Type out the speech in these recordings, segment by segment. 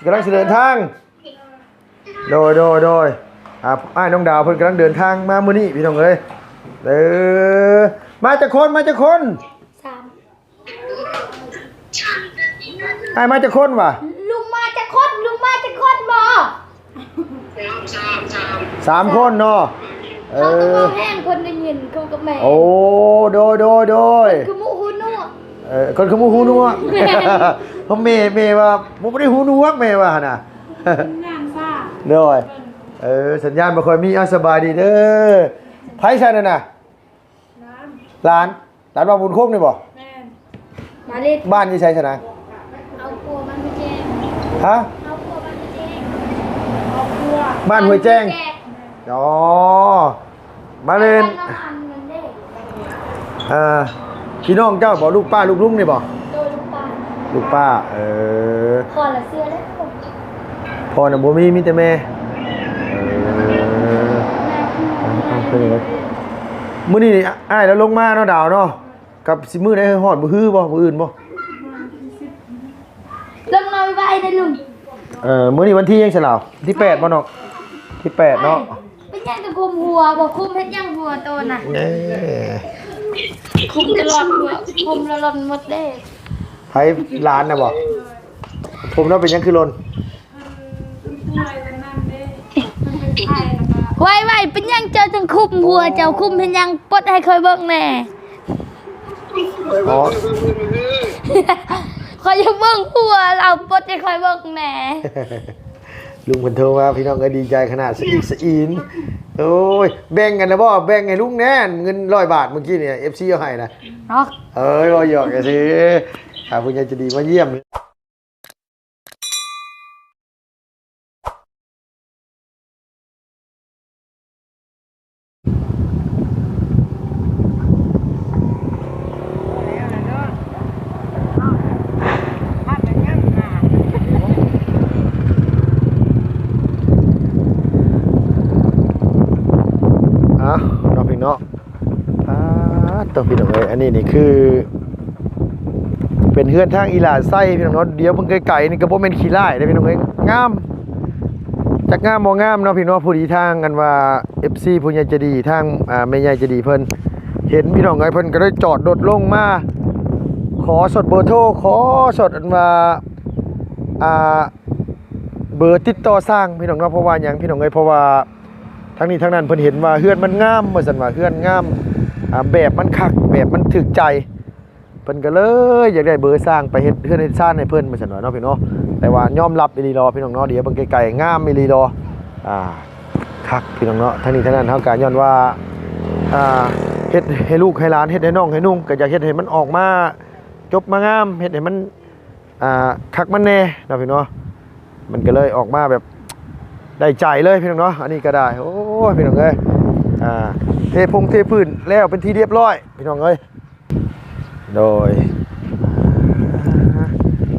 ກຳລັງຊິເດີນທາງ ໂດຍ ໂດຍ ໂດຍ ອ່າ ອ້າຍນ້ອງດາວເພິ່ນກຳລັງເດີນທາງມາມື້ນີ້ ພີ່ນ້ອງເອີຍ. ເອີ ມາຈັກຄົນ ມາຈັກຄົນ? ສາມ ອ້າຍມາຈັກຄົນຫວາ? ລຸງມາຈັກຄົນ? ລຸງມາຈັກຄົນບໍ? ສາມຄົນເນາະ. ເອີ ເຂົາກໍເວົ້າແຮງ ເພິ່ນໄດ້ຍິນ ເຂົາກັບແມ່. ໂອ້ ໂດຍ ໂດຍ ໂດຍ ຄືໝູ່ຫູໜວກ. ເອີ ຄົນຄືໝູ່ຫູໜວກ. ແມ່ ເພາະແມ່ ແມ່ວ່າບໍ່ໄດ້ຫູໜວກ ແມ່ວ່າຫັ້ນນະ. ສັນຍານຊ້າ. ໂດຍ ເອີ ສັນຍານບໍ່ຄ່ອຍມີ. ເອົາ ສະບາຍດີເດີ. ໃຜຊັ້ນນັ້ນນະ? ຫຼານ ຫຼານ ຫຼານບ່າວບຸນຄົງນີ້ບໍ່? ແມ່ນ. ມາເລດ ບ້ານຢູ່ໃສຊັ້ນນະ? ເອົາຄົວບ້ານຫ້ວຍແຈ້ງ. ຮະ? ເອົາຄົວບ້ານຫ້ວຍແຈ້ງ. ເອົາຄົວ ບ້ານຫ້ວຍແຈ້ງ. ອໍ ມາເລດ. ເອີ ພີ່ນ້ອງເຈົ້າບໍ່? ລູກປ້າລູກລຸງນີ້ບໍ່? ໂດຍ ລູກປ້າ. ລູກປ້າ ເອີ ພໍ່ລະເສຍແລ້ວ. ພໍ່ນະບໍ່ມີ ມີແຕ່ແມ່. ເອີ ເປັນຫຍັງ? ມື້ນີ້ອ້າຍລາວລົງມາເນາະ ດາວເນາະ. ກັບຊິມື້ໃດຮອດ ມື້ຮືບໍ່? ມື້ອື່ນບໍ່? ລົງມາໄວໆເດີລຸງ. ເອີ ມື້ນີ້ວັນທີຫຍັງຊະລາວ? ທີແປດບໍ່ນ້ອງ? ທີແປດເນາະ. ເປັນຫຍັງຄືຄຸມຫົວ? ບໍ່ຄຸມເຮັດຫຍັງຫົວໂຕນະ? ເອີ ຄຸມຕະຫຼອດຫົວ ຄຸມລະລ່ອນໝົດເດ້. ໃຜ? ຫຼານນະບໍ່? ຜົມເນາະ ເປັນຫຍັງຄືຫຼົ່ນ? ໄວໆ ເປັນຫຍັງເຈົ້າຈຶ່ງຄຸມຫົວ? ເຈົ້າຄຸມເຮັດຫຍັງ? ປົດໃຫ້ຂ້ອຍເບິ່ງແດ່. ອໍ ຂ້ອຍຢາກເບິ່ງຫົວລາວ ປົດໃຫ້ຂ້ອຍເບິ່ງແດ່. ລຸງເພິ່ນໂທມາ ພີ່ນ້ອງເອີຍ ດີໃຈຂະໜາດ ສະອິກສະອີນ. ໂອ້ຍ ແບ່ງກັນລະບໍ່? ແບ່ງໃຫ້ລຸງແດ່ ເງິນຮ້ອຍບາດມື້ກີ້ນີ້ ເອັຟຊີເອົາໃຫ້ນະ. ເນາະ ເອີຍ ເວົ້າຫຍອກຊື່ໆ. ຖ້າຜູ້ໃຫຍ່ໃຈດີມາຢ້ຽມ. ອ້າວ ເນາະ ພີ່ນ້ອງເນາະ. ປາດໂທ້ ພີ່ນ້ອງເອີຍ ອັນນີ້ນີ້ຄືເປັນເຮືອນທາງອີຫຼາໄຊ ພີ່ນ້ອງເນາະ. ດຽວເບິ່ງໄກໆນີ້ກໍບໍ່ແມ່ນຂີ້ລ້າຍເດ້ ພີ່ນ້ອງເອີຍ ງາມ ຈັກງາມບໍ່ງາມເນາະ ພີ່ນ້ອງ. ພໍດີທາງອັນວ່າເອັຟຊີຜູ້ໃຫຍ່ໃຈດີ ທາງ ອ່າ ແມ່ໃຫຍ່ໃຈດີເພິ່ນເຫັນ ພີ່ນ້ອງເອີຍ ເພິ່ນກໍໄດ້ຈອດລົດລົງມາ ຂໍສົດເບີໂທ ຂໍສົດອັນວ່າ ອ່າ ເບີຕິດຕໍ່ຊ່າງ ພີ່ນ້ອງເນາະ. ເພາະວ່າຫຍັງ ພີ່ນ້ອງເອີຍ? ເພາະວ່າ ທັງນີ້ທັງນັ້ນເພິ່ນເຫັນວ່າເຮືອນມັນງາມ ວ່າຊັ້ນວ່າ ເຮືອນງາມ ອ່າ ແບບມັນຄັກ ແບບມັນຖືກໃຈ ເພິ່ນກໍເລີຍຢາກໄດ້ເບີຊ່າງໄປເຮັດເຮືອນເຮັດຊານໃຫ້ເພິ່ນ ວ່າຊັ້ນວ່າເນາະ ພີ່ນ້ອງ. ແຕ່ວ່າຍອມຮັບອີ່ຫຼີດອກ ພີ່ນ້ອງເນາະ. ດຽວເບິ່ງໄກໆ ງາມອີ່ຫຼີດອກ ອ່າ ຄັກ ພີ່ນ້ອງເນາະ. ທັງນີ້ທັງນັ້ນເຮົາກໍຍ້ອນວ່າ ອ່າ ເຮັດໃຫ້ລູກໃຫ້ຫຼານ ເຮັດໃຫ້ນ້ອງໃຫ້ນຸ່ງ ກໍຢາກເຮັດໃຫ້ມັນອອກມາຈົບມາງາມ ເຮັດໃຫ້ມັນ ອ່າ ຄັກມັນແນ່ເນາະ ພີ່ນ້ອງເນາະ. ມັນກໍເລີຍອອກມາແບບໄດ້ໃຈເລີຍ ພີ່ນ້ອງເນາະ. ອັນນີ້ກໍໄດ້ ໂອ້ຍ ພີ່ນ້ອງເອີຍ ອ່າ ເທພົງເທພື້ນແລ້ວເປັນທີ່ລຽບຮ້ອຍ ພີ່ນ້ອງເອີຍ. ໂດຍ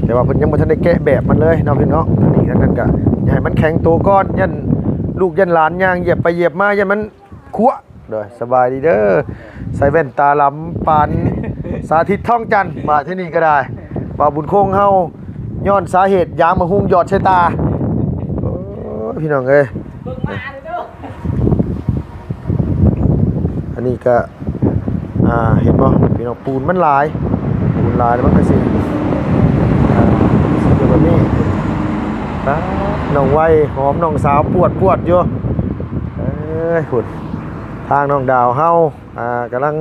ແຕ່ວ່າເພິ່ນຍັງບໍ່ທັນໄດ້ແກະແບບມັນເລີຍເນາະ ພີ່ນ້ອງເນາະ. ອັນນີ້ທາງນັ້ນກໍຢ່າໃຫ້ມັນແຂງໂຕກ່ອນ ຢ້ານລູກຢ້ານຫຼານຍ່າງຢຽບໄປຢຽບມາ ຢ້ານມັນ ຂົວ ໂດຍ ສະບາຍດີເດີ ໃສ່ແວ່ນຕາດຳປານສາທິດ ທອງຈັນ. ມາທີ່ນີ້ກໍໄດ້ ບ່າວບຸນຄົງເຮົາ ຍ້ອນສາເຫດຢາງໝາກຫຸ່ງຢອດໃສ່ຕາ. ໂອ້ຍ ພີ່ນ້ອງເອີຍ ອັນນີ້ກໍ ອ່າ ເຫັນບໍ່ ພີ່ນ້ອງ? ປູນມັນຫຼາຍ ປູນຫຼາຍແລ້ວມັນກໍຊິ ອ່າ ຊິເປັນແບບນີ້. ປາດ ນ້ອງໄວຫອມນ້ອງສາວປວດໆຢູ່. ເອີຍ ພຸ້ນ ທາງນ້ອງດາວເຮົາ ອ່າ ກຳລັງ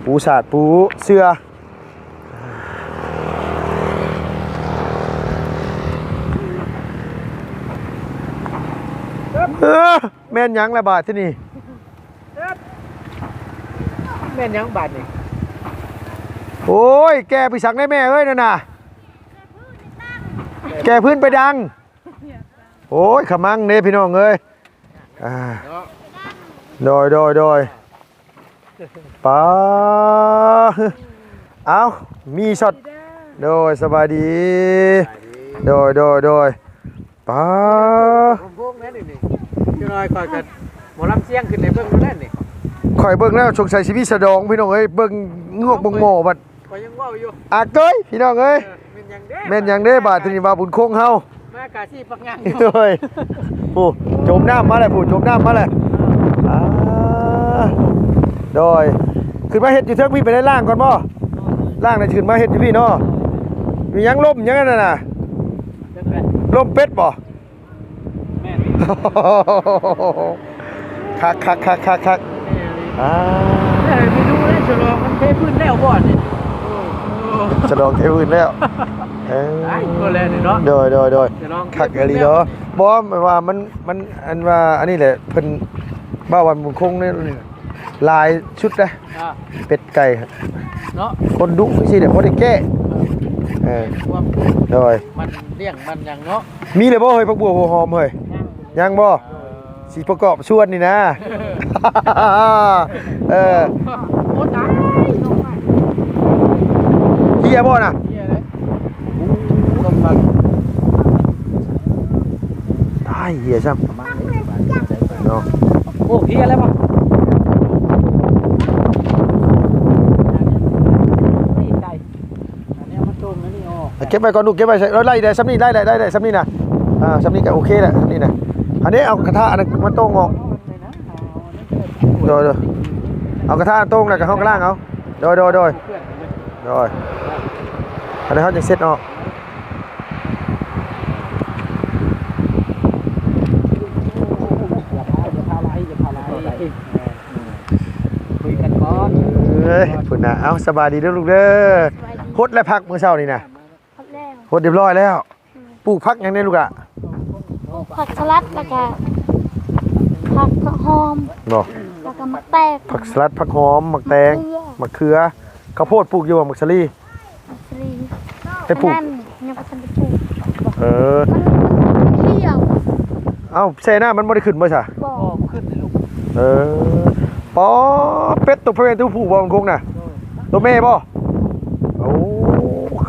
ປູສາດປູເສື່ອ. ເອີ ແມ່ນຫຍັງລະບາດທີນີ້? ແມ່ນຫຍັງບາດນີ້? ໂອ້ຍ ແກ່ໄປສັກໄດ້ແມ່ເອີຍ ນັ້ນນະ ແກ່ພື້ນໄປດັງ. ໂອ້ຍ ຂະມັງເດ້ ພີ່ນ້ອງເອີຍ. ອ່າ ໂດຍ ໂດຍ ໂດຍ ປາ ເອົ້າ ມີຊັອດ ໂດຍ ສະບາຍດີ ໂດຍ ໂດຍ ໂດຍ ປາ ໂພງແມ່ນນີ້ ຈັກໜ້ອຍຂ້ອຍກໍໝໍລຳຊຽງຂຶ້ນໃຫ້ເບິ່ງແລ້ວນີ້. ຂ້ອຍເບິ່ງແລ້ວສົງໄສຊິມີສະດອງ ພີ່ນ້ອງເອີຍ ເບິ່ງງວກເບິ່ງໝໍບັດ ຂ້ອຍຍັງເວົ້າຢູ່ ອາເກີຍ ພີ່ນ້ອງເອີຍ. ເອີ ແມ່ນຫຍັງເດ້ ແມ່ນຫຍັງເດ້ບາດທີນີ້ ວ່າບຸນຄົງເຮົາ. ອາກາດຊິປັກຍາງຢູ່ ໂດຍ ຜູ້ຈົມນ້ຳມາແລ້ວ ຜູ້ຈົມນ້ຳມາແລ້ວ ອ່າ ໂດຍ ຂຶ້ນມາເຮັດຢູ່ເທິງພີ້ ໄປໄດ້ລ້າງກ່ອນບໍ່? ລ້າງແລ້ວຊິຂຶ້ນມາເຮັດຢູ່ພີ້ເນາະ ມີຫຍັງ ລົມຫຍັງອັນນັ້ນນະ ລົມເປັດບໍ່? ແມ່ນ ຄັກໆໆໆໆ ອ່າ ເອີ ໄປດູແລ້ວ ສະຫຼອງມັນເທພື້ນແລ້ວບໍ່ນີ້ ໂອ້ ສະຫຼອງເທພື້ນແລ້ວ ເອີ ໄດ້ກໍແລ້ວນີ້ເນາະ ໂດຍ ໂດຍ ໂດຍ ສະຫຼອງເທ ຄັກອີ່ຫຼີເນາະ ບໍ່ ແມ່ນວ່າມັນ ມັນ ອັນວ່າ ອັນນີ້ແຫຼະ ເພິ່ນ ບ້ານບຸນຄົງນີ້ ຫຼາຍຊຸດເດ້ ອ່າ ເປັດໄກ່ເນາະ ຄົນດຸຈັ່ງຊີ້ແຫຼະ ບໍ່ໄດ້ແກ້ ເອີ ເອີ ຄວາມ ໂດຍ ມັນລ້ຽງມັນຫຍັງເນາະ ມີແລ້ວບໍ່ເຮີ້ຍ ຜັກບົວຫົວຫອມເຮີ້ຍ ຍັງ ຍັງບໍ່? ເອີ ຊິປະກອບຊວນນີ້ນະ ເອີ ໂອ້ ຕາຍ ເຮຍບໍ່ນະ? ເຮຍເລີຍ ໂອ້ ລົມພັດ ຕາຍ ເຮຍຊ້ຳເນາະ ໂອ້ ເຮຍແລ້ວບໍ່? ເກັບໄວ້ກ່ອນລູກ ເກັບໄວ້ ເອີ ໄດ້ ໄດ້ ສ່ຳນີ້ ໄດ້ ໄດ້ ໄດ້ ໄດ້ ສ່ຳນີ້ນະ ອ່າ ສ່ຳນີ້ກໍໂອເຄແລ້ວ ສ່ຳນີ້ນະ ອັນນີ້ເອົາກະທະອັນນັ້ນມາໂຕ່ງອອກ ໂດຍ ໂດຍ ເອົາກະທະໂຕ່ງແລ້ວກໍເຮົາກໍລ້າງເອົາ ໂດຍ ໂດຍ ໂດຍ ໂດຍ ອັນນີ້ເຮົາຈັ່ງເຊັດອອກ ເອີຍ ພຸ້ນນະ ເອົ້າ ສະບາຍດີເດີລູກເດີ ສະບາຍດີ ຫົດແລ້ວຜັກມື້ເຊົ້ານີ້ນະ ຫົດແລ້ວ ຫົດຮຽບຮ້ອຍແລ້ວ ອືມ ປູກຜັກຫຍັງແດ່ລູກຫຼ້າ? ປູກຜັກສະຫຼັດ ແລ້ວກະຜັກຫອມ ບໍ່ ແລ້ວກະໝາກແຕງ ຜັກສະຫຼັດ ຜັກຫອມ ໝາກແຕງ ໝາກເຂືອ ໝາກເຂືອ ເຂົ້າໂພດປູກຢູ່ບໍ່? ໝາກສາລີ ໝາກສາລີ ໄດ້ປູກ ອັນນັ້ນຍັງບໍ່ທັນໄດ້ປູກ ເອີ ມັນ ມັນຂຽວ ເອົ້າ ແຊ່ນ້ຳມັນບໍ່ໄດ້ຂຶ້ນບໍ່ຊະ? ບໍ່ ບໍ່ຂຶ້ນເລີຍລູກ ເອີ ປໍ ເປັດໂຕ ເປັດໂຕຜູ້ບໍ່ ມັນຄົງນະ ໂຕແມ່ບໍ່? ໂອ້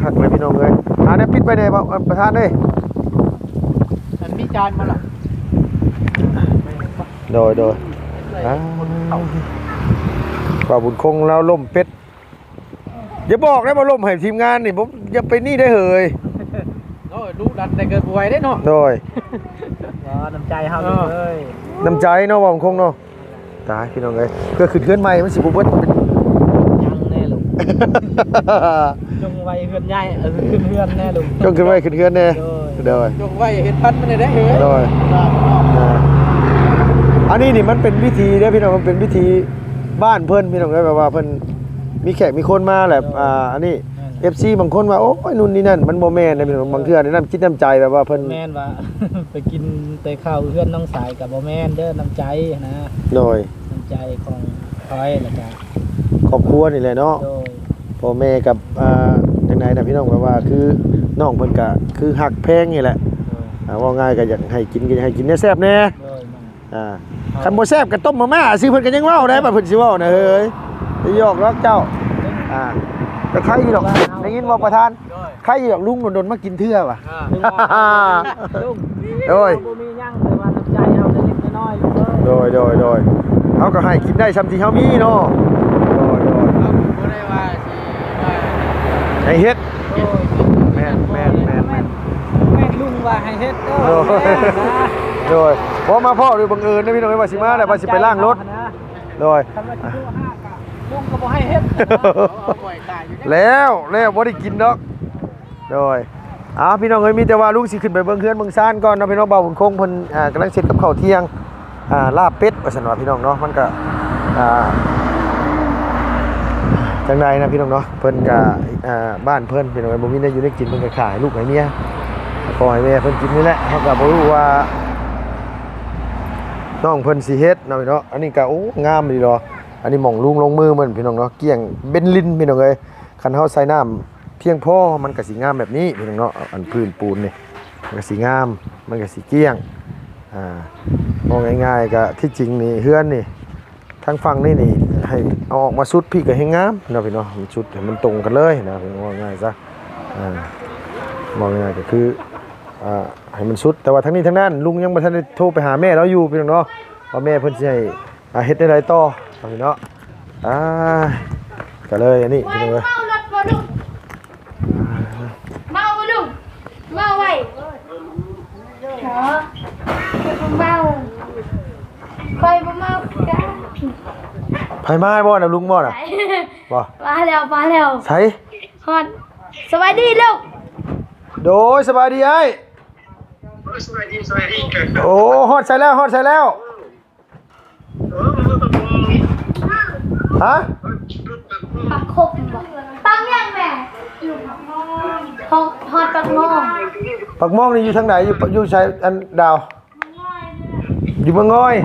ຄັກເລີຍພີ່ນ້ອງເອີຍ ຫາແນວປິດໄວ້ແດ່ ປະທານເອີຍ ອັນມີຈານບໍ່ລະ? ໂດຍ ໂດຍ ອ້າວ ບ່າວບຸນຄົງລາວລົ້ມເປັດ ຢ່າບອກໄດ້ວ່າລົ້ມໃຫ້ທີມງານນີ້ ບໍ່ ຢ່າໄປນີ້ໄດ້ເຮີ້ຍ ໂອ້ຍ ດຸດັນແຕ່ເກີນໄປໄດ້ເນາະ ໂດຍ ອໍ ນ້ຳໃຈເຮົາເອີຍ ນ້ຳໃຈເນາະ ບ່າວບຸນຄົງເນາະ ຕາຍພີ່ນ້ອງເອີຍ ເພື່ອຂຶ້ນເຮືອນໃໝ່ມັນຊິບໍ່ເບິດເປັນ ຍັງແນ່ລູກ ຈົ່ງໄວເຮືອນໃຫຍ່ ເອີ ຂຶ້ນເຮືອນແນ່ລູກ ຈົ່ງຂຶ້ນໄວຂຶ້ນເຮືອນແນ່ ໂດຍ ໂດຍ ຈົ່ງໄວເຮັດພັນມັນໄດ້ເຮີ້ຍ ໂດຍ ອ່າ ອັນນີ້ນີ້ມັນເປັນວິຖີເດ້ພີ່ນ້ອງ ມັນເປັນວິຖີບ້ານເພິ່ນພີ່ນ້ອງເອີຍ ແບບວ່າເພິ່ນມີແຂກມີຄົນມາແຫຼະ ໂດຍ ອ່າ ອັນນີ້ ແມ່ນ ເອັຟຊີບາງຄົນວ່າ ໂອ້ຍ ນູ່ນນີ້ນັ້ນ ມັນບໍ່ແມ່ນເດ້ພີ່ນ້ອງ ບາງເທື່ອນີ້ນ້ຳຈິດນ້ຳໃຈແບບວ່າເພິ່ນ ບໍ່ແມ່ນວ່າ ໄປກິນແຕ່ເຂົ້າເຮືອນນ້ອງສາຍກໍບໍ່ແມ່ນເດີ ນ້ຳໃຈນະ ໂດຍ ນ້ຳໃຈຂອງຂ້ອຍ ແລ້ວກະຄອບຄົວນີ້ແຫຼະເນາະ ໂດຍ ພໍ່ແມ່ກັບ ອ່າ ຈັ່ງໃດນະພີ່ນ້ອງ ແບບວ່າຄືນ້ອງເພິ່ນກະຄືຮັກແພງນີ້ແຫຼະ ໂດຍ ອ່າ ເວົ້າງ່າຍກໍຢາກໃຫ້ກິນ ກໍຢາກໃຫ້ກິນແນວແຊບແດ່ ໂດຍ ອ່າ ຄັນບໍ່ແຊບກໍຕົ້ມມາມ່າຊື່ ເພິ່ນກໍຍັງເວົ້າໄດ້ ບັດເພິ່ນຊິເວົ້ານະເຮີ້ຍ ໄປຫຍອກລອກເຈົ້າ ອ່າ ແຕ່ໃຄຢູ່ດອກ ໄດ້ຍິນບໍ່ປະທານ ໂດຍ ໃຄຢູ່ດອກ ລຸງດົນໆມາກິນເທື່ອວ່າ ອ່າ ລຸງ ໂດຍ ບໍ່ມີຫຍັງ ແຕ່ວ່ານ້ຳໃຈເຮົາເລັກໆນ້ອຍໆ ໂດຍ ໂດຍ ໂດຍ ເຮົາກໍໃຫ້ກິນໄດ້ຊ່ຳທີ່ເຮົາມີເນາະ ໂດຍ ໂດຍ ເຮົາບໍ່ໄດ້ວ່າຊິວ່າ ໃຫ້ເຮັດ ໂດຍ ແມ່ນ ແມ່ນ ແມ່ນ ແມ່ນ ແມ່ນ ລຸງວ່າໃຫ້ເຮັດເດີ ໂດຍ ໂດຍ ພໍມາພໍ້ໂດຍບັງເອີນເດ້ພີ່ນ້ອງເອີຍ ວ່າຊິມາແລ້ວ ວ່າຊິໄປລ້າງລົດ ໂດຍ ຄັນວ່າຊິໂທຫາກະລຸງກໍບໍ່ໃຫ້ເຮັດ ແລ້ວ ແລ້ວບໍ່ໄດ້ກິນດອກ ໂດຍ ອ້າວ ພີ່ນ້ອງເອີຍ ມີແຕ່ວ່າລຸງຊິຂຶ້ນໄປເບິ່ງເຮືອນເບິ່ງຊານກ່ອນເນາະ ພີ່ນ້ອງ ບ່າວບຸນຄົງເພິ່ນ ອ່າ ກຳລັງເຊັດກັບເຂົ້າທ່ຽງ ອ່າ ລາບເປັດວ່າຊັ້ນວ່າ ພີ່ນ້ອງເນາະ ມັນກະ ອ່າ ຈັ່ງໃດນະ ພີ່ນ້ອງເນາະ ເພິ່ນກະ ອ່າ ບ້ານເພິ່ນ ພີ່ນ້ອງເອີຍ ບໍ່ມີແນວຢູ່ແນວກິນ ເພິ່ນກະຂາຍໃຫ້ລູກໃຫ້ເມຍ ພໍ່ໃຫ້ແມ່ເພິ່ນກິນນີ້ແຫຼະ ເຮົາກະບໍ່ຮູ້ວ່າ ນ້ອງເພິ່ນຊິເຮັດເນາະ ພີ່ນ້ອງເນາະ ອັນນີ້ກະ ໂອ້ ງາມອີ່ຫຼີດອກ ອັນນີ້ໝ່ອງລຸງລົງມືເພິ່ນ ພີ່ນ້ອງເນາະ ກ້ຽງເບັນລິນ ພີ່ນ້ອງເອີຍ ຄັນເຮົາໃສ່ນ້ຳພຽງພໍ ມັນກະຊິງາມແບບນີ້ ພີ່ນ້ອງເນາະ ອັນພື້ນປູນນີ້ ມັນກະຊິງາມ ມັນກະຊິກ້ຽງ ອ່າ ເວົ້າງ່າຍໆ ກະທີ່ຈິງນີ້ ເຮືອນນີ້ ທາງຝັ່ງນີ້ນີ້ ໃຫ້ເອົາອອກມາສຸດພີ້ກະແຮ່ງງາມເນາະ ພີ່ນ້ອງເນາະ ມັນສຸດໃຫ້ມັນຕົງກັນເລີຍນະ ເວົ້າງ່າຍຊະ ອ່າ ເວົ້າງ່າຍກະຄື ອ່າ ໃຫ້ມັນສຸດ ແຕ່ວ່າທັງນີ້ທັງນັ້ນ ລຸງຍັງບໍ່ທັນໄດ້ໂທໄປຫາແມ່ລາວຢູ່ ພີ່ນ້ອງເນາະ ວ່າແມ່ເພິ່ນຊິໃຫ້ ອ່າ ເຮັດແນວໃດຕໍ່ເນາະ ອ່າ ກະເລີຍອັນນີ້ ພີ່ນ້ອງເອີຍ ເມົາລົດບໍ່ລຸງ ເມົາບໍ່ລຸງ ເມົາໄວ ເ ເນາະ ຂ້ອຍບໍ່ເມົາ ຂ້ອຍບໍ່ເມົາຄືກັນ. ໃຜມາບໍ່ນະ ລຸງບໍ່ນະ? ບໍ່ ມາແລ້ວ ມາແລ້ວ. ໃສ? ຮອດ. ສະບາຍດີລູກ. ໂດຍ ສະບາຍດີອ້າຍ. ໂອ້ ສະບາຍດີ ສະບາຍດີ. ໂອ້ ຮອດໃສແລ້ວ ຮອດໃສແລ້ວ? ຮະ? ປາກຄົບບໍ່? ປາກຫຍັງແມ່? ຮອດ ຮອດປາກໝອງ. ປາກໝອງນີ້ຢູ່ທາງໃດ? ຢູ່ ຢູ່ໃສ ອັນດາວ? ຢູ່ເມືອງງອຍ.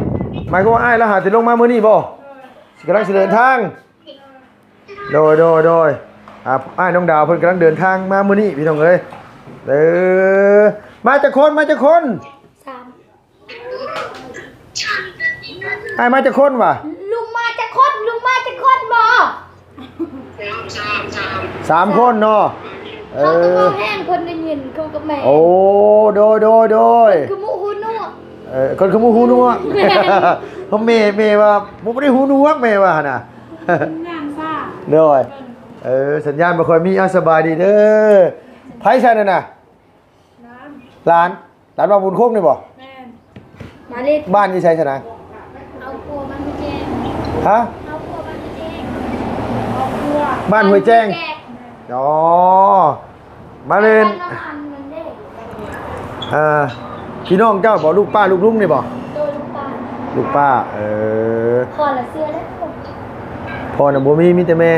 ໝາຍຄວາມວ່າອ້າຍລາວຫາຊິລົງມາມື້ນີ້ບໍ່? ຊິກຳລັງຊິເດີນທາງ. ໂດຍ ໂດຍ ໂດຍ. ອ່າ ອ້າຍນ້ອງດາວເພິ່ນກຳລັງເດີນທາງມາມື້ນີ້ ພີ່ນ້ອງເອີຍ. ເອີ ມາຈັກຄົນ? ມາຈັກຄົນ? ສາມ. ອ້າຍມາຈັກຄົນຫວາ? ລຸງມາຈັກຄົນ? ລຸງມາຈັກຄົນບໍ່? ສາມ ສາມ ສາມ ສາມຄົນເນາະ. ເອີ ເຂົາກໍເວົ້າແຮງ ເພິ່ນໄດ້ຍິນ ເຂົາກັບແມ່. ໂອ້ ໂດຍ ໂດຍ ໂດຍ. ຄືໝູຫູໜວກ. ເອີ ຄົນຄືໝູຫູໜວກ. ເພາະແມ່ ແມ່ວ່າບໍ່ໄດ້ຫູໜວກ ແມ່ວ່າຫັ້ນນະ. ສັນຍານຊ້າ. ໂດຍ. ເອີ ສັນຍານບໍ່ຄ່ອຍມີ. ເອົາ ສະບາຍດີເດີ. ໃຜຊັ້ນນັ້ນນະ? ຫຼານ ຫຼານ ຫຼານວ່າບຸນຄົງນີ້ບໍ່? ແມ່ນ. ມາເລີຍ. ບ້ານຢູ່ໃສຊັ້ນນະ? ເອົາຄົວບ້ານຫ້ວຍແຈ້ງ. ຮະ? ເອົາຄົວບ້ານຫ້ວຍແຈ້ງ. ເອົາຄົວ ບ້ານຫ້ວຍແຈ້ງ. ອໍ ມາເລີຍ. ເອີ ພີ່ນ້ອງເຈົ້າບໍ່? ລູກປ້າລູກລຸງນີ້ບໍ່? ໂດຍ ລູກປ້າ. ລູກປ້າ. ເອີ ພໍ່ລະເສຍແລ້ວ. ພໍ່ນະບໍ່ມີ ມີແຕ່ແມ່.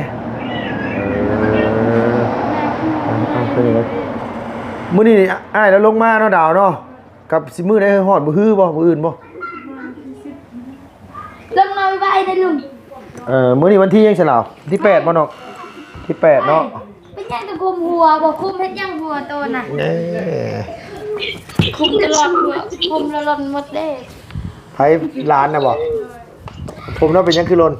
ເອີ ເອົາ ເອົາ ເປັນຫຍັງ? ມື້ນີ້ອ້າຍລາວລົງມາເນາະ ດາວເນາະ. ກັບຊິມື້ໃດ ຮອດມື້ຮືບໍ່? ມື້ອື່ນບໍ່? ລົງມາໄວໆເດີລຸງ. ເອີ ມື້ນີ້ວັນທີຫຍັງຊັ້ນລາວ? ທີແປດບໍ່ນ້ອງ? ທີແປດເນາະ. ເປັນຫຍັງຕ້ອງຄຸມຫົວ? ບໍ່ຄຸມເຮັດຫຍັງຫົວໂຕນະ? ເອີ ຄຸມຕະຫຼອດຫົວ ຄຸມແລ້ວຫຼົ່ນໝົດເດ້. ໃຜ? ຫຼານນະບໍ່? ຜົມລາວເປັນຫຍັງຄືຫຼົ່ນ?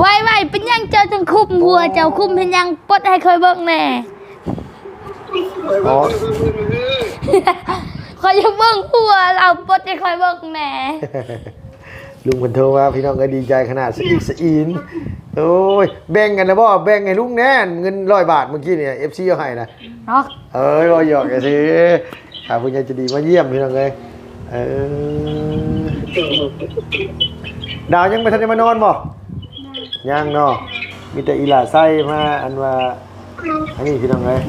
ໄວໆ ເປັນຫຍັງເຈົ້າຈຶ່ງຄຸມຫົວເຈົ້າ? ຄຸມເຮັດຫຍັງ? ປົດໃຫ້ຂ້ອຍເບິ່ງແດ່. ອໍ ຂ້ອຍຢາກເບິ່ງຫົວລາວ ປົດໃຫ້ຂ້ອຍເບິ່ງແດ່. ລຸງເພິ່ນໂທມາ ພີ່ນ້ອງເອີຍ ດີໃຈຂະໜາດ ສະອິກສະອີນ. ໂອ້ຍ ແບ່ງກັນລະບໍ່? ແບ່ງໃຫ້ລຸງແດ່ ເງິນຮ້ອຍບາດມື້ກີ້ນີ້ ເອັຟຊີເອົາໃຫ້ນະ. ເນາະ ເອີຍ ເວົ້າຫຍອກຊື່ໆ. ຖ້າຜູ້ໃຫຍ່ໃຈດີມາຢ້ຽມ ພີ່ນ້ອງເອີຍ. ເອີ ດາວຍັງບໍ່ທັນໄດ້ມານອນບໍ່? ຍັງເນາະ. ມີແຕ່ອີຫຼ້າໄຊມາ ອັນວ່າ ອັນນີ້ ພີ່ນ້ອງເອີຍ.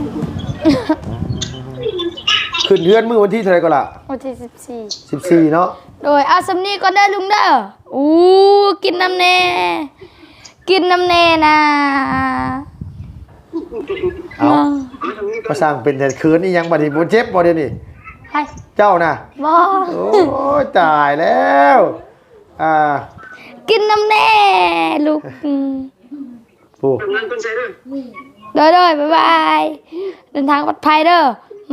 ຂຶ້ນເຮືອນມື້ວັນທີເທົ່າໃດກໍລະ? ວັນທີສິບສີ່. ສິບສີ່ເນາະ. ໂດຍ. ເອົາສ່ຳນີ້ກ່ອນເດີລຸງເດີ. ອູ້ ກິນນຳແດ່ ກິນນຳແດ່ນະ. ເອົາ ມາສ້າງເປັນແທ້ ເຂີນອີ່ຫຍັງບາດນີ້? ບໍ່ເຈັບບໍ່ດຽວນີ້? ໃຜ? ເຈົ້ານະ? ບໍ່. ໂອ້ຍ ຕາຍແລ້ວ. ອ່າ ກິນນຳແດ່ລູກ. ອືມ ໂອ້ ໂດຍໆ ບາຍບາຍ ເດີນທາງປອດໄພເດີ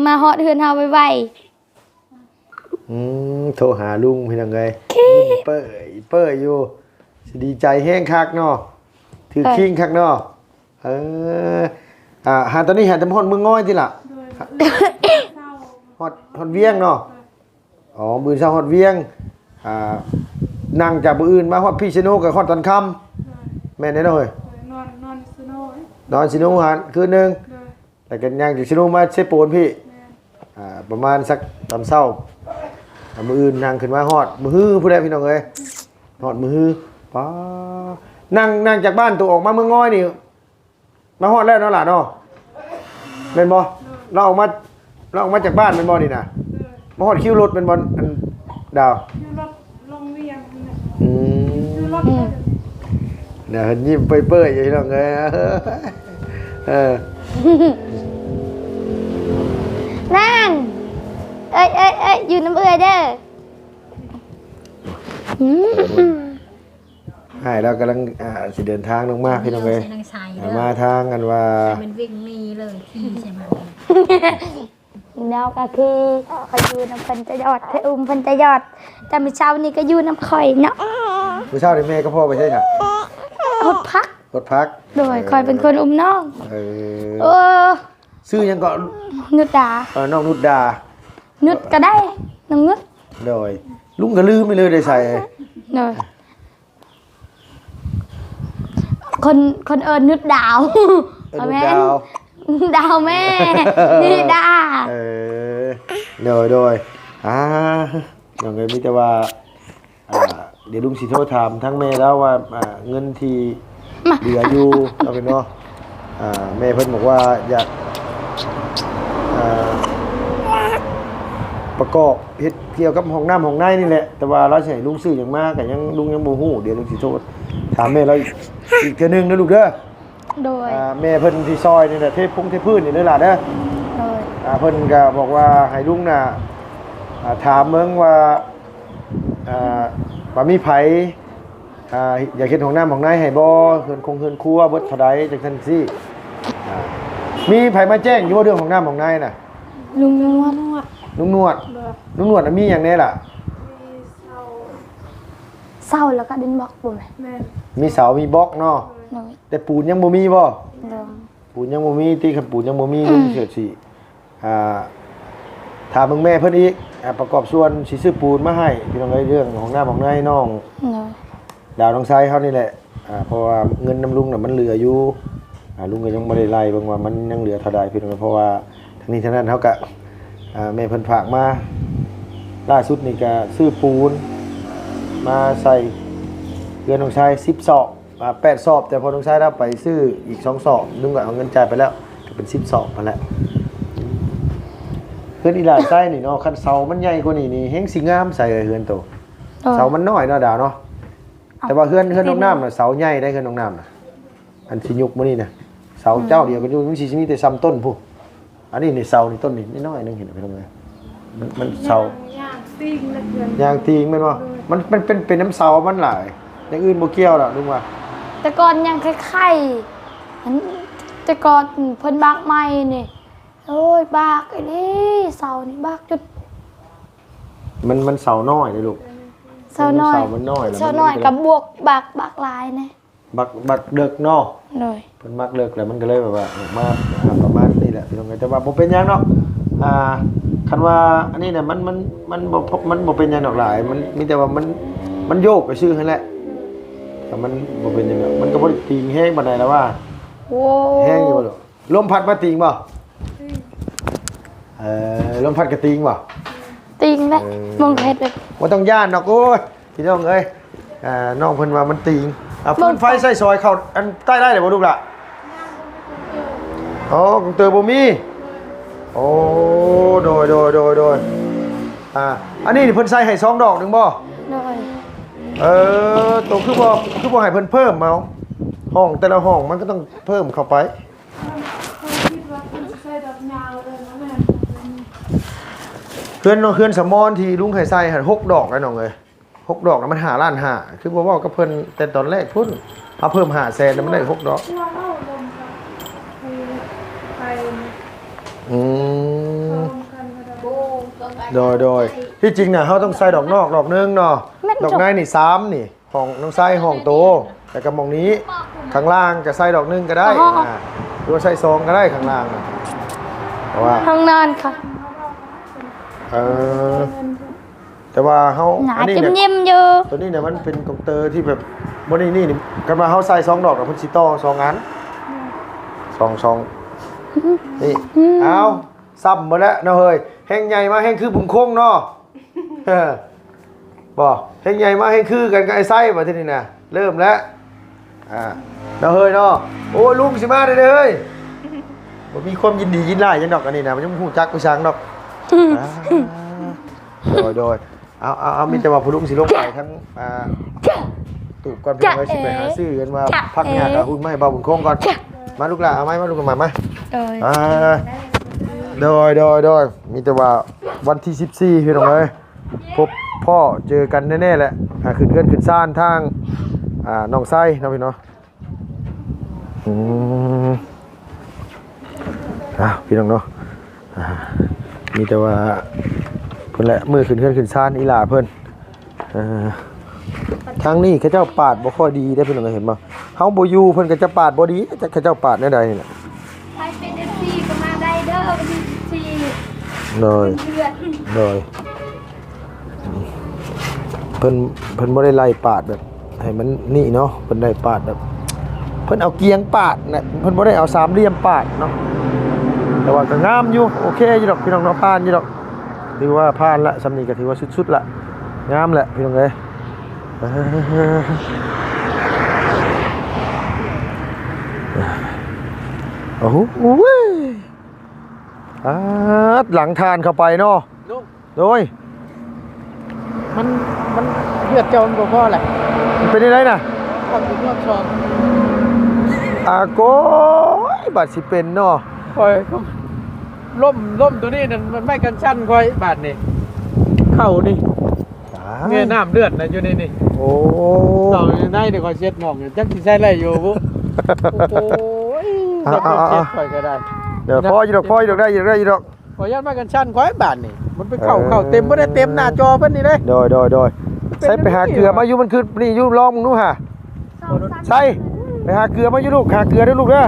ມາຮອດເຮືອນເຮົາໄວໆ. ອືມ ໂທຫາລຸງ ພີ່ນ້ອງເອີຍ ຍິ້ມເປີ້ຍໆຢູ່ ຊິດີໃຈແຮງຄັກເນາະ ຖືກ ເອີ ຄິງຄັກເນາະ. ເອີ ອ່າ ຫາຕອນນີ້ຫາແຕ່ມາຮອດເມືອງງອຍຕິລະ? ໂດຍ ຮອດ ຮອດວຽງເນາະ? ໂດຍ. ອໍ ມື້ເຊົ້າຮອດວຽງ ອ່າ ນັ່ງຈາກມື້ອື່ນມາຮອດພີຊະໂນ ກໍຮອດຕອນຄ່ຳ. ໂດຍ. ແມ່ນແນ່ເນາະເຮີ້ຍ? ໂດຍ ນອນ ນອນຊະໂນ ນອນຊະໂນຫັ້ນຄືນໜຶ່ງ. ໂດຍ. ແລ້ວກໍຍ່າງຈາກຊະໂນມາເຊໂປນພີ້. ແມ່ນ. ອ່າ ປະມານສັກຕອນເຊົ້າ ອ່າ ມື້ອື່ນນັ່ງຂຶ້ນມາຮອດມື້ຮືພຸ້ນແຫຼະ ພີ່ນ້ອງເອີຍ ຮອດມື້ຮື. ປ້າ ນັ່ງ ນັ່ງຈາກບ້ານໂຕອອກມາເມືອງງອຍນີ້ ມາຮອດແລ້ວເນາະຫຼານເນາະ ແມ່ນບໍ່? ລາວອອກມາ ລາວອອກມາຈາກບ້ານແມ່ນບໍ່ນີ້ນະ? ມາຮອດຄິວລົດແມ່ນບໍ່ ອັນດາວ? ຄິວລົດລົງວຽງນີ້ແຫຼະ. ອືມ ເດີ ຍິ້ມເປີ້ຍໆຢູ່ ພີ່ນ້ອງເອີຍ. ເອີ ນາງ ເອີຍໆໆ ຢູ່ນຳເອື້ອຍເດີ. ອືມ ອ້າຍລາວກຳລັງ ອ່າ ຊິເດີນທາງລົງມາ ພີ່ນ້ອງເອີຍ ມາທາງອັນວ່າ ໃຫ້ມັນວິ່ງໜີເລີຍ ຂີ່ໃສ່ມັນ. ແລ້ວກໍຄືຂ້ອຍຢູ່ນຳເພິ່ນຕະຫຼອດ ຂ້ອຍອຸ້ມເພິ່ນຕະຫຼອດ ແຕ່ມື້ເຊົ້ານີ້ກໍຢູ່ນຳຂ້ອຍເນາະ. ມື້ເຊົ້ານີ້ແມ່ກັບພໍ່ໄປໃສນະ? ຫົດຜັກ ຫົດຜັກ. ໂດຍ. ເອີ ຂ້ອຍເປັນຄົນອຸ້ມນ້ອງ. ເອີ ເອີ ຊື່ຫຍັງເກາະ? ນຸດດາ. ເອີ ນ້ອງນຸດດາ. ນຸດກໍໄດ້ ນ້ອງນຸດ. ໂດຍ. ລຸງກໍລືມໄປເລີຍ ໄດ້ໃສ່. ໂດຍ. ຄົນ ຄົນເອີ້ນນຸດດາວ. ເອີ້ນນຸດດາວ. ບໍ່ແມ່ນ ດາວແມ່ ນີ້ດາ. ເອີ ໂດຍ ໂດຍ ອ່າ ນ້ອງເອີຍ ມີແຕ່ວ່າ ອ່າ ດຽວລຸງຊິໂທຖາມທາງແມ່ລາວວ່າ ອ່າ ເງິນທີ່ ມາ ເຫຼືອຢູ່ ເອົາເປັນເນາະ ອ່າ ແມ່ເພິ່ນບອກວ່າຢາກ ອ່າ ປະກອບເຮັດກ່ຽວກັບຫ້ອງນ້ຳຫ້ອງໃນນີ້ແຫຼະ ແຕ່ວ່າລາວຊິໃຫ້ລຸງຊື້ຫຍັງມາກໍຍັງ ລຸງຍັງບໍ່ຮູ້ ດຽວລຸງຊິໂທຖາມແມ່ລາວອີກເທື່ອໜຶ່ງເດີລູກເດີ. ໂດຍ ອ່າ ແມ່ເພິ່ນທີ່ຊ່ອຍນີ້ແຫຼະ ເທພຸງເທພື້ນນີ້ເດີຫຼ້າເດີ. ໂດຍ ອ່າ ເພິ່ນກໍບອກວ່າໃຫ້ລຸງນະ ອ່າ ຖາມເບິ່ງວ່າ ອ່າ ວ່າມີໃຜ ອ່າ ຢາກເຮັດຫ້ອງນ້ຳຫ້ອງໃນໃຫ້ບໍ່ ເຮືອນຄົງເຮືອນຄົວເບິດເທົ່າໃດ ຈັ່ງຊັ້ນຊີ້. ອ່າ ມີໃຜມາແຈ້ງຢູ່ບໍ່ເລື່ອງຫ້ອງນ້ຳຫ້ອງໃນນະ? ລຸງນວດ ລຸງນວດ. ໂດຍ ລຸງນວດນະ ມີຫຍັງແດ່ລະ? ເສົາ ເສົາແລ້ວກໍດິນບລັອກບໍ່ແມ່ນ? ແມ່ນ ມີເສົາມີບລັອກເນາະ. ໂດຍ ແຕ່ປູນຍັງບໍ່ມີບໍ່? ໂດຍ ປູນຍັງບໍ່ມີຕິ ຄັນປູນຍັງບໍ່ມີ ອືມ ລຸງເສດຊິ ອ່າ ຖາມເບິ່ງແມ່ເພິ່ນອີກ ອ່າ ປະກອບສ່ວນຊິຊື້ປູນມາໃຫ້ ພີ່ນ້ອງເອີຍ ເລື່ອງຫ້ອງນ້ຳຫ້ອງໃນນ້ອງ ໂດຍ ດາວນ້ອງຊາຍເຮົານີ້ແຫຼະ ອ່າ ເພາະວ່າເງິນນຳລຸງນະມັນເຫຼືອຢູ່ ອ່າ ລຸງກໍຍັງບໍ່ໄດ້ໄລ່ເບິ່ງວ່າມັນຍັງເຫຼືອເທົ່າໃດ ພີ່ນ້ອງເອີຍ ເພາະວ່າທັງນີ້ທັງນັ້ນເຮົາກໍ ອ່າ ແມ່ເພິ່ນຝາກມາ ລ່າສຸດນີ້ກໍຊື້ປູນມາໃສ່ເຮືອນນ້ອງຊາຍສິບສອບ ອ່າ ແປດສອບ ແຕ່ພໍນ້ອງຊາຍລາວໄປຊື້ອີກສອງສອບ ລຸງກໍເອົາເງິນຈ່າຍໄປແລ້ວ ກໍເປັນສິບສອບຫັ້ນແຫຼະ. ເຮືອນອີຫຼ້າຊາຍນີ້ເນາະ ຄັນເສົາມັນໃຫຍ່ກວ່ານີ້ນີ້ແຮງຊິງາມໃສ່ເຮືອນໂຕ. ເອີ ເສົາມັນນ້ອຍເນາະດາວເນາະ ເອົ້າ ແຕ່ວ່າເຮືອນ ເຮືອນນ້ອງນ້ຳນະເສົາໃຫຍ່ໄດ໋ ເຮືອນນ້ອງນ້ຳນະ ອັນຊິຍົກມື້ນີ້ນະ ເສົາ ອືມ ເຈົ້າດຽວກັນຢູ່ ມັນຊິມີແຕ່ຊ່ຳຕົ້ນພຸ້ນ. ອັນນີ້ນີ້ເສົານີ້ຕົ້ນນີ້ນ້ອຍໜຶ່ງ ເຫັນໄປທາງໃດ ມັນ ມັນເສົາ ຍ່າງຕີງແລ້ວເພື່ອນ ຍ່າງຕີງແມ່ນບໍ່? ໂດຍ ມັນ ມັນເປັນ ເປັນນຳເສົາມັນຫຼາຍ ຢ່າງອື່ນບໍ່ກ່ຽວດອກລຸງວ່າ. ແຕ່ກ່ອນຍັງໄຂ່ໆ ອັນ ແຕ່ກ່ອນເພິ່ນບາກໃໝ່ນີ້ ໂອ້ຍ ບາກອີ່ຫຼີ ເສົານີ້ບາກຈຸດ ມັນ ມັນເສົານ້ອຍເດ້ລູກ ເສົານ້ອຍ ເສົາມັນນ້ອຍ ເສົານ້ອຍ ແລ້ວມັນກໍບວກບາກ ບາກຫຼາຍແດ່. ມັກ ມັກເລິກເນາະ. ໂດຍ ເພິ່ນມັກເລິກແຫຼະ ມັນກໍເລີຍແບບວ່າອອກມາ ອ່າ ປະມານນີ້ແຫຼະພີ່ນ້ອງເອີຍ ແຕ່ວ່າບໍ່ເປັນຫຍັງເນາະ. ອ່າ ຄັນວ່າອັນນີ້ນະ ມັນ ມັນ ມັນບໍ່ ມັນບໍ່ເປັນຫຍັງດອກຫຼາຍ ມັນມີແຕ່ວ່າມັນ ມັນໂຍກໄປຊື່ຫັ້ນແຫຼະ ແຕ່ມັນບໍ່ເປັນຫຍັງດອກ ມັນກໍບໍ່ໄດ້ຕີງແຮງປານໃດລະວ່າ. ໂອ້ ແຮງຢູ່ບໍ່ລູກ? ລົມພັດມາຕີງບໍ່? ເອີ ລົມພັດກໍຕີງບໍ່? ຕີງແຫຼະ ເອີ ມອງເຫັນເລີຍ ບໍ່ຕ້ອງຢ້ານດອກ. ໂອ້ຍ ພີ່ນ້ອງເອີຍ ອ່າ ນ້ອງເພິ່ນວ່າມັນຕີງ. ອ່າ ຟືນໄຟໃຊ້ສອຍເຂົ້າອັນໃຕ້ໄດ້ແລ້ວບໍ່ລູກຫຼ້າ? ອໍ ກອງເຕີບໍ່ມີ. ໂອ້ ໂດຍ ໂດຍ ໂດຍ ໂດຍ. ອ່າ ອັນນີ້ເພິ່ນໃສ່ໃຫ້ສອງດອກໜຶ່ງບໍ່? ໂດຍ ເອີ ໂຕຄືບໍ່ ຄືບໍ່ໃຫ້ເພິ່ນເພີ່ມເອົາ ຫ້ອງແຕ່ລະຫ້ອງມັນກໍຕ້ອງເພີ່ມເຂົ້າໄປ. ເຮືອນ ເຮືອນສະໝອນທີ່ລຸງໃຫ້ໃສ່ຫັ້ນຫົກດອກ ອ້າຍນ້ອງເອີຍ ຫົກດອກນະ ມັນຫ້າລ້ານຫ້າ ຄືບໍ່ເວົ້າກັບເພິ່ນແຕ່ຕອນແລກພຸ້ນ ເຮົາເພີ່ມຫ້າແສນນະ ມັນໄດ້ຫົກດອກ. ອືມ ໂດຍ ໂດຍ ທີ່ຈິງນະ ເຮົາຕ້ອງໃສ່ດອກນອກດອກໜຶ່ງເນາະ ດອກໃນນີ້ສາມນີ້. ຫ້ອງນ້ອງຊາຍຫ້ອງໂຕ ແລ້ວກໍໝ່ອງນີ້ ຂ້າງລ່າງກໍໃສ່ດອກໜຶ່ງກໍໄດ້ ອໍ ອ່າ ຫຼືວ່າໃສ່ສອງກໍໄດ້ຂ້າງລ່າງນະ ເພາະວ່າຫ້ອງນອນເຂົາ ເອີ ແຕ່ວ່າເຮົາ ໜ້າ ອັນນີ້ ຈະຍິ້ມຢູ່ ໂຕນີ້ນະ ມັນເປັນກອງເຕີທີ່ແບບ ບໍ່ໄດ້ນີ້ ຄັນວ່າເຮົາໃສ່ສອງດອກ ເພິ່ນຊິຕໍ່ສອງອັນ ສອງ ສອງ ນີ້ ອືມ ເອົາ ຊ້ຳໝົດແລ້ວເນາະເຮີ້ຍ ແຮ່ງໃຫຍ່ມາແຮ່ງຄືບຸນຄົງເນາະ ເອີ ບໍ່ ແຮ່ງໃຫຍ່ມາແຮ່ງຄືກັນກັບໄອ້ໄຊ ບັດທີນີ້ນະ ເລີ່ມແລ້ວ ອ່າ ເນາະເຮີ້ຍເນາະ. ໂອ້ຍ ລຸງຊິມາເດ້ເຮີ້ຍ ບໍ່ມີຄວາມຍິນດີຍິນຮ້າຍຫຍັງດອກ ອັນນີ້ນະ ມັນຍັງບໍ່ຮູ້ຈັກໄປສັງດອກ ອ່າ ໂດຍ ໂດຍ. ເອົາ ເອົາ ເອົາ ມີແຕ່ວ່າພໍ່ລຸງຊິລົງໄປທາງ ອ່າ ຕູບກ່ອນ ພີ່ນ້ອງເອີຍ ຊິໄປຫາຊື້ກັນວ່າ ຜັກຫຍ້າກະຫຸ່ນມາໃຫ້ບ່າວບຸນຄົງກ່ອນ. ມາລູກຫຼ້າ ເອົາໄມ້ມາ ລູກມາ ມາ ເອີຍ ອ່າ ໂດຍ ໂດຍ ໂດຍ. ມີແຕ່ວ່າວັນທີສິບສີ່ ພີ່ນ້ອງເອີຍ ພົບພໍ້ເຈີກັນແນ່ໆແຫຼະ ຫາຂຶ້ນເຮືອນຂຶ້ນຊານທາງ ອ່າ ນ້ອງໄຊເນາະ ພີ່ນ້ອງ. ອືມ ອ່າ ພີ່ນ້ອງເນາະ ອ່າ ມີແຕ່ວ່າເພິ່ນແຫຼະ ມື້ຂຶ້ນເຮືອນຂຶ້ນຊານອີ່ຫຼ້າເພິ່ນ ເອີ ທາງນີ້ເຂົາເຈົ້າປາດບໍ່ຄ່ອຍດີເດ້ ພີ່ນ້ອງເອີຍ ເຫັນບໍ່ ເຮົາບໍ່ຢູ່ເພິ່ນກໍຈະປາດບໍ່ດີ ຈັກເຂົາເຈົ້າປາດແນວໃດນີ້ແຫຼະ. ໃຜເປັນເອັຟຊີກໍມາໄດ້ເດີ ວັນທີສິບສີ່ ໂດຍ ເດືອນ ໂດຍ. ເພິ່ນ ເພິ່ນບໍ່ໄດ້ໄລ່ປາດແບບໃຫ້ມັນນີ້ເນາະ ເພິ່ນໄດ້ປາດແບບ ເພິ່ນເອົາກຽງປາດນະ ເພິ່ນບໍ່ໄດ້ເອົາສາມຫຼ່ຽມປາດເນາະ ແຕ່ວ່າກໍງາມຢູ່ ໂອເຄຢູ່ດອກພີ່ນ້ອງເນາະ ຜ່ານຢູ່ດອກ ຖືວ່າຜ່ານລະ ສ່ຳນີ້ກໍຖືວ່າສຸດໆລະ ງາມແຫຼະພີ່ນ້ອງເອີຍ. ໂອ້ໂຫ ອາດ ຫຼັງທ່ານເຂົ້າໄປເນາະ ໂດຍ ມັນ ມັນ ເລືອດເຈົ້າມັນບໍ່ພໍແຫຼະ ມັນເປັນຈັ່ງໃດນະ? ເຂົ້າໄປຮອບສອງ ອາໂກຍ ບາດຊິເປັນເນາະ ຂ້ອຍກໍລົ້ມ ລົ້ມໂຕນີ້ນັ້ນ ມັນໄມ້ກັນສັ່ນຂ້ອຍບາດນີ້ ເຂົ້ານີ້ ຕາຍ ແມ່ນ້ຳເລືອດນະຢູ່ໃນນີ້ ໂອ້ ເຂົ້າໃນນີ້ຂ້ອຍເຊັດໜອກ ຈັກຊິໃຊ້ໄດ້ຢູ່ບໍ່? ໂອ້ຍ ເອົາ ເອົາ ເອົາ ເຈັບຂ້ອຍກໍໄດ້ ເອີ ພໍຢູ່ດອກ ພໍຢູ່ດອກ ໄດ້ຢູ່ດອກ ໄດ້ຢູ່ດອກ ຂ້ອຍຢ້ານວ່າກັນຊັ້ນຂ້ອຍບາດນີ້ ມັນໄປເຂົ້າ ເອີ ເຂົ້າເຕັມ ບໍ່ໄດ້ເຕັມໜ້າຈໍເພິ່ນນີ້ເດ້ ໂດຍ ໂດຍ ໂດຍ ໃສ່ໄປຫາເກືອມາຢູ່ ມັນຄືນີ້ຢູ່ ລອງເບິ່ງດູຫາ ໃສ່ໄປຫາເກືອມາຢູ່ລູກ ຫາເກືອເດີ້ລູກເດີ້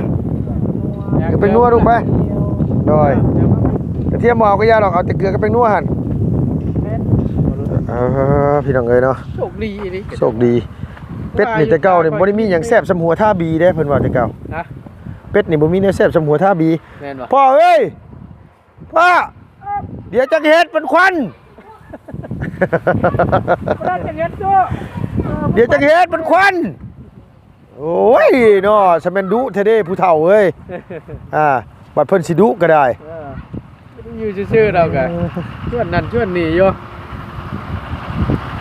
ເກືອແປ້ງນົວລູກໄປ ໂດຍ ກະທຽມບໍ່ເອົາກະຢ່າດອກ ເອົາແຕ່ເກືອກັບແປ້ງນົວຫັ້ນ ເອີ ພີ່ນ້ອງເອີຍເນາະ ໂຊກດີອີ່ຫຼີ ໂຊກດີ ເປັດນີ້ແຕ່ເກົ່ານີ້ບໍ່ໄດ້ມີຫຍັງແຊບສ່ຳຫົວທາບີເດ້ ເພິ່ນວ່າແຕ່ເກົ່າ ຮະ ເປັດນີ້ບໍ່ມີແນວແຊບສ່ຳຫົວທາບີ ແມ່ນບໍ່ ພໍ່ເອີຍ ພໍ່ ດຽວຈັກເຮັດເປັນຄວັນ ດຽວຈັກເຮັດເປັນຄວັນ ໂອ້ຍເນາະ ສະແມ່ນດຸແທ້ເດ້ຜູ້ເຖົ້າເອີຍ ອ່າ ບັດເພິ່ນຊິດຸກໍໄດ້ ເອີ ຢູ່ຊື່ໆ ລາວກະ ເອີ ຊວນນັ້ນຊວນນີ້ຢູ່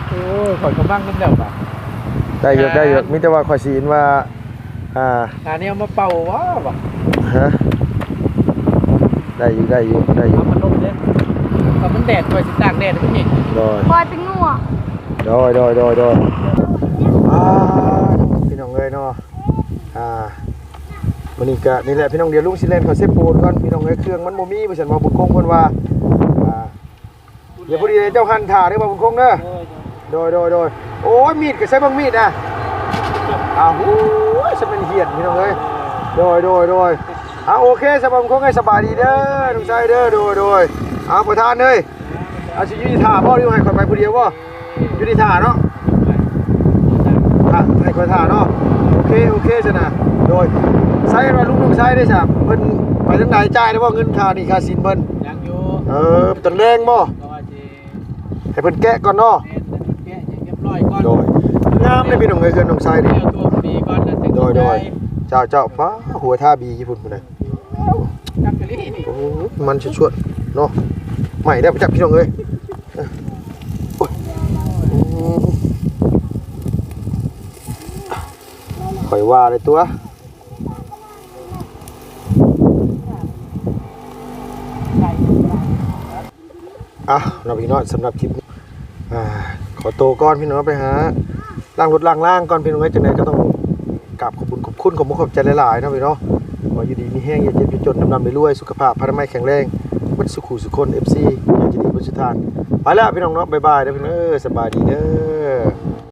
ໂອ້ຍ ຂ້ອຍກໍມັກນຳແລ້ວບາດ ໄດ້ຢູ່ ໄດ້ຢູ່ ມີແຕ່ວ່າຂ້ອຍຊິເຫັນວ່າ ອ່າ ຫາແນວມາເປົ່າວ່າ ວ່າ ຮະ ໄດ້ຢູ່ ໄດ້ຢູ່ ໄດ້ຢູ່ ເອົາພັດລົມເດ້ ຖ້າມັນແດດ ຂ້ອຍຊິຕາກແດດໃຫ້ມັນແຫ້ງ ໂດຍ ຄວາຍເປັນງົວ ໂດຍ ໂດຍ ໂດຍ ໂດຍ ອ່າ ພີ່ນ້ອງເອີຍເນາະ ອ່າ ມື້ນີ້ກະນີ້ແຫຼະພີ່ນ້ອງ ດຽວລຸງຊິແລ່ນເຂົ້າເຊໂປນກ່ອນພີ່ນ້ອງເອີຍ ເຄື່ອງມັນບໍ່ມີ ວ່າຊັ້ນ ເວົ້າບຸນຄົງເພິ່ນວ່າ ອ່າ ດຽວພໍດີເຈົ້າຫັນຖ້າເດີ ເວົ້າບຸນຄົງເດີ ໂດຍ ໂດຍ ໂດຍ ໂອ້ຍ ມີດກໍໃຊ້ເບິ່ງມີດນະ ອ້າວ ໂອ້ຍ ສະແມ່ນຫຽນພີ່ນ້ອງເອີຍ ໂດຍ ໂດຍ ໂດຍ ອ່າ ໂອເຄ ສະບາຍ ບຸນຄົງເອີຍ ສະບາຍດີເດີ ນ້ອງຊາຍເດີ ໂດຍ ໂດຍ ອ້າວ ປະທານເອີຍ ອາ ຊິຢູ່ນີ້ຖ້າບໍ່ ຫຼືໃຫ້ຂ້ອຍໄປຜູ້ດຽວບໍ່? ຢູ່ນີ້ຖ້າເນາະ ຖ້າ ໃຫ້ຂ້ອຍຖ້າເນາະ ໂອເຄ ໂອເຄຊັ້ນນະ ໂດຍ ໃຊ້ວ່າລຸງ ລຸງຊາຍເດ້ຊະ ເພິ່ນໄປທາງໃດ ຈ່າຍແລ້ວບໍ່ ເງິນຄ່າໜີ້ຄ່າສິນເພິ່ນ? ຍັງຢູ່ ເອີ ຕອນແລງບໍ່? ກໍວ່າຊິ ໃຫ້ເພິ່ນແກະກ່ອນເນາະ ແມ່ນ ໃຫ້ເພິ່ນແກະໃຫ້ຮຽບຮ້ອຍກ່ອນ ໂດຍ ງາມເດ້ພີ່ນ້ອງເອີຍ ເຮືອນນ້ອງຊາຍນີ້ ແລ້ວຕົວພໍດີກ່ອນ ຈັ່ງ ໂດຍ ໂດຍ ເຈົ້າ ເຈົ້າ ປ້າ ຫົວທາບີຢູ່ພຸ້ນ ພຸ້ນນະ ຈັກກະລີນີ້ ໂອ້ ມັນຊວດໆເນາະ ໄໝ້ແລ້ວຈັກພີ່ນ້ອງເອີຍ ໂອ້ຍ ຂ້ອຍວ່າແລ້ວຕົວະ ອ່ະ ເນາະພີ່ນ້ອງ ສຳລັບຄລິບ ອ່າ ຂໍໂຕກ່ອນພີ່ນ້ອງ ໄປຫາລ້າງລົດລ້າງລາງກ່ອນພີ່ນ້ອງເອີຍ ຈັ່ງໃດກໍຕ້ອງກາບຂອບບຸນຂອບຄຸນ ຂອບອົກຂອບໃຈຫຼາຍໆເນາະພີ່ນ້ອງ ຂໍຢູ່ດີມີແຮງ ຢ່າເຈັບຢ່າຈົນ ລ່ຳໆລວຍໆ ສຸຂະພາບພະນາໄມແຂງແຮງ ເບິດສູ່ຄູ່ສູ່ຄົນ ເອັຟຊີ ຢ່າຈະດີເບິດສູ່ທ່ານ ໄປແລ້ວພີ່ນ້ອງເນາະ ບາຍບາຍເດີພີ່ນ້ອງເດີ ສະບາຍດີເດີ.